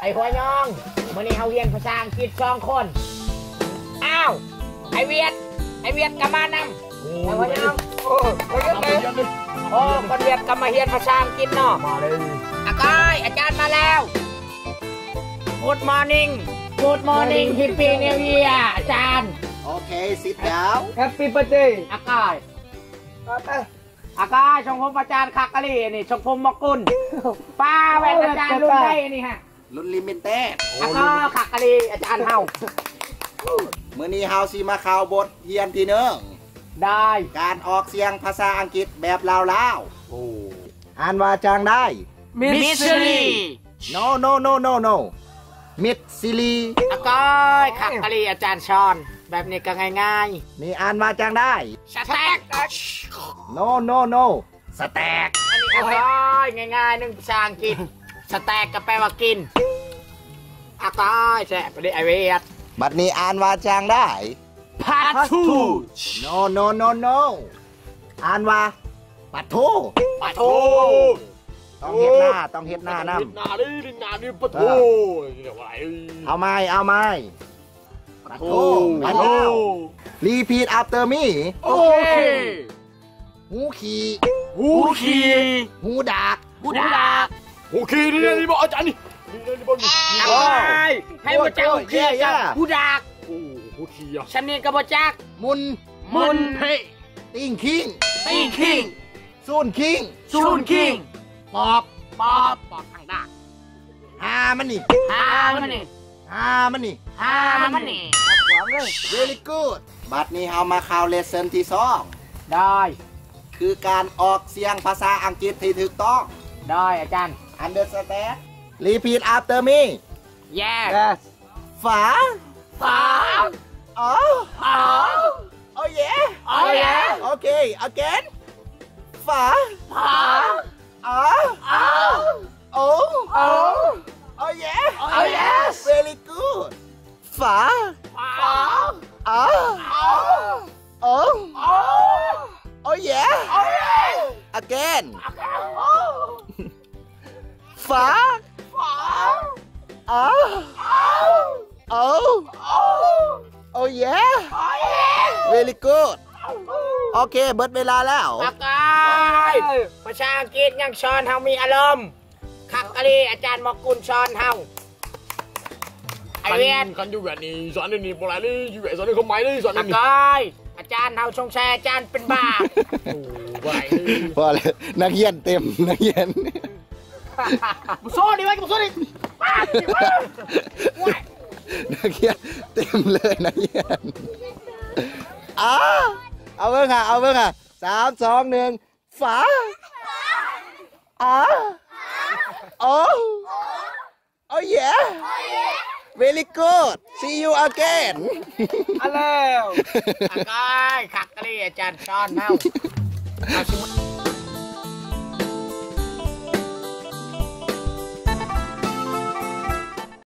ໄອ້ຫົວຍອງ ມື້ນີ້ເຮົາຮຽນພາສາອັງກິດສອງຄົນ. ອ້າວ ໄອ້ວຽດ ໄອ້ວຽດກໍມານຳ. ໂອ້ຍ ໄອ້ຫົວຍອງ ໂອ້ຍ ໄປຮຽນເລີຍ ໂອ້ ຄົນວຽດກໍມາຮຽນພາສາອັງກິດເນາະ. ມາເລີຍ ອາກາຍ ອາຈານມາແລ້ວ. Good morning Good morning Happy New Year ອາຈານ. ໂອເຄ sit down. Happy birthday ອາກາຍ. ອາກາຍ ຊົງຜົມອາຈານຄັກອີ່ຫຼີ ອັນນີ້ຊົງຜົມໝໍກຸນ. ປ້າ ແວ່ນອາຈານລຸ້ນໃດອັນນີ້ຮະ? ລຸ້ນລິມິເຕັດ. ອາກາຍ ຄັກອີ່ຫຼີອາຈານເຮົາ. ມື້ນີ້ເຮົາຊິມາເຂົ້າບົດຮຽນທີໜຶ່ງ ໄດ້ ການອອກສຽງພາສາອັງກິດແບບລາວໆ. ໂອ້ ອ່ານວ່າຈັ່ງໃດ? ມິດຊິລີ. No no no no no ມິດຊິລີ. ອາກາຍ ຄັກອີ່ຫຼີອາຈານສອນ ແບບນີ້ກໍງ່າຍໆ. ນີ້ອ່ານວ່າຈັ່ງໃດ? ສະແຕັກ. No no no ສະແຕັກ. ອັນນີ້ອາກາຍ ງ່າຍໆ ໜຶ່ງພາສາອັງກິດ ສະແຕັກກໍແປວ່າກິນ. ອາກາຍ ແຊບເດ້ ໄອ້ວຽດ. ບັດນີ້ອ່ານວ່າຈັ່ງໃດ? ປາທູ. No no no no ອ່ານວ່າ ປາທູ. ປາທູ. ຕ້ອງເຮັດໜ້າ ຕ້ອງເຮັດໜ້ານຳ. ເຮັດໜ້າເດ້ ເຮັດໜ້າເດ້ ປາທູ. ເອີ ເອົາໃໝ່ ເອົາໃໝ່. ປາທູ ປາທູ. Repeat after me. ໂອເຄ. ຫູຂີ້. ຫູຂີ້. ຫູດາກ. ຫູດາກ. ຫູຂີ້ ນີ້ ນີ້ບໍ່ ອາຈານນີ້ ນີ້ ນີ້ບໍ່ ນີ້ ອາກາຍ ໃຜບໍ່ຈັກຫູຂີ້ ຫູດາກ. ໂອ້ ຫູຂີ້ອະ ຊຳນີ້ກໍບໍ່ຈັກ. ມຸນ. ມຸນ. ຕີງຄີງ. ຕີງຄີງ. ສູນຄີງ. ສູນຄີງ. ປອບ. ປອບ. ປອບທາງດ້ານ. ຫາມັນນີ້ ຫາມັນນີ້ ຫາມັນນີ້ ຫາມັນນີ້. Very good. ບັດນີ້ເຮົາມາເຂົ້າ lesson ທີສອງ ໄດ້ ຄືການອອກສຽງພາສາອັງກິດທີ່ຖືກຕ້ອງ. ໄດ້ອາຈານ. Understand? Repeat after me. Yes. Yes. ຝາ. ຝາ. ໂອ. ໂອ. Oh yeah. Oh yeah. Okay, again. ຝາ. ຝາ. ໂອ. ໂອ. ໂອ. Oh yeah. Oh yes. Very good. ຝາ. ຝາ. ໂອ. ໂອ. ໂອ. Oh yeah. Oh yes. Again. ຝາ. ຝາ. ໂອ. ໂອ. ໂອ. Oh yeah. Oh yes. Very good. ໂອເຄ ເບິດເວລາແລ້ວ. ອາກາຍ ພາສາອັງກິດຍັງສອນເຮົາມີອາລົມ. ຄັກອີ່ຫຼີ ອາຈານໝໍກຸນສອນເຮົາ. ໄອ້ວຽດ ຄັນຢູ່ວຽດນີ້ສອນແນວນີ້ບໍ່ຫຼາຍເລີຍ ຢູ່ວຽດສອນແນວຄວາມໝາຍເລີຍ ສອນແນວນີ້. ອາກາຍ ອາຈານເຮົາສົງໄສອາຈານເປັນບ້າ. ໂອ້ ບໍ່ຫຼາຍເລີຍ ພໍແລ້ວ ນັກຮຽນເຕັມ ນັກຮຽນ. ບໍ່ສອນດີກວ່າ ບໍ່ສອນອີກ. ນັກຮຽນເຕັມເລີຍ ນັກຮຽນ. ອ້າ ເອົາເບິ່ງຫາ ເອົາເບິ່ງຫາ ສາມ ສອງ ໜຶ່ງ. ຝາ. ໂອ. ໂອ. Oh yeah. Very good. See you again. ອາແລ້ວ ອາກາຍ ຄັກອີ່ຫຼີ ອາຈານສອນເຮົາ. ເອົາ ສົມມຸດ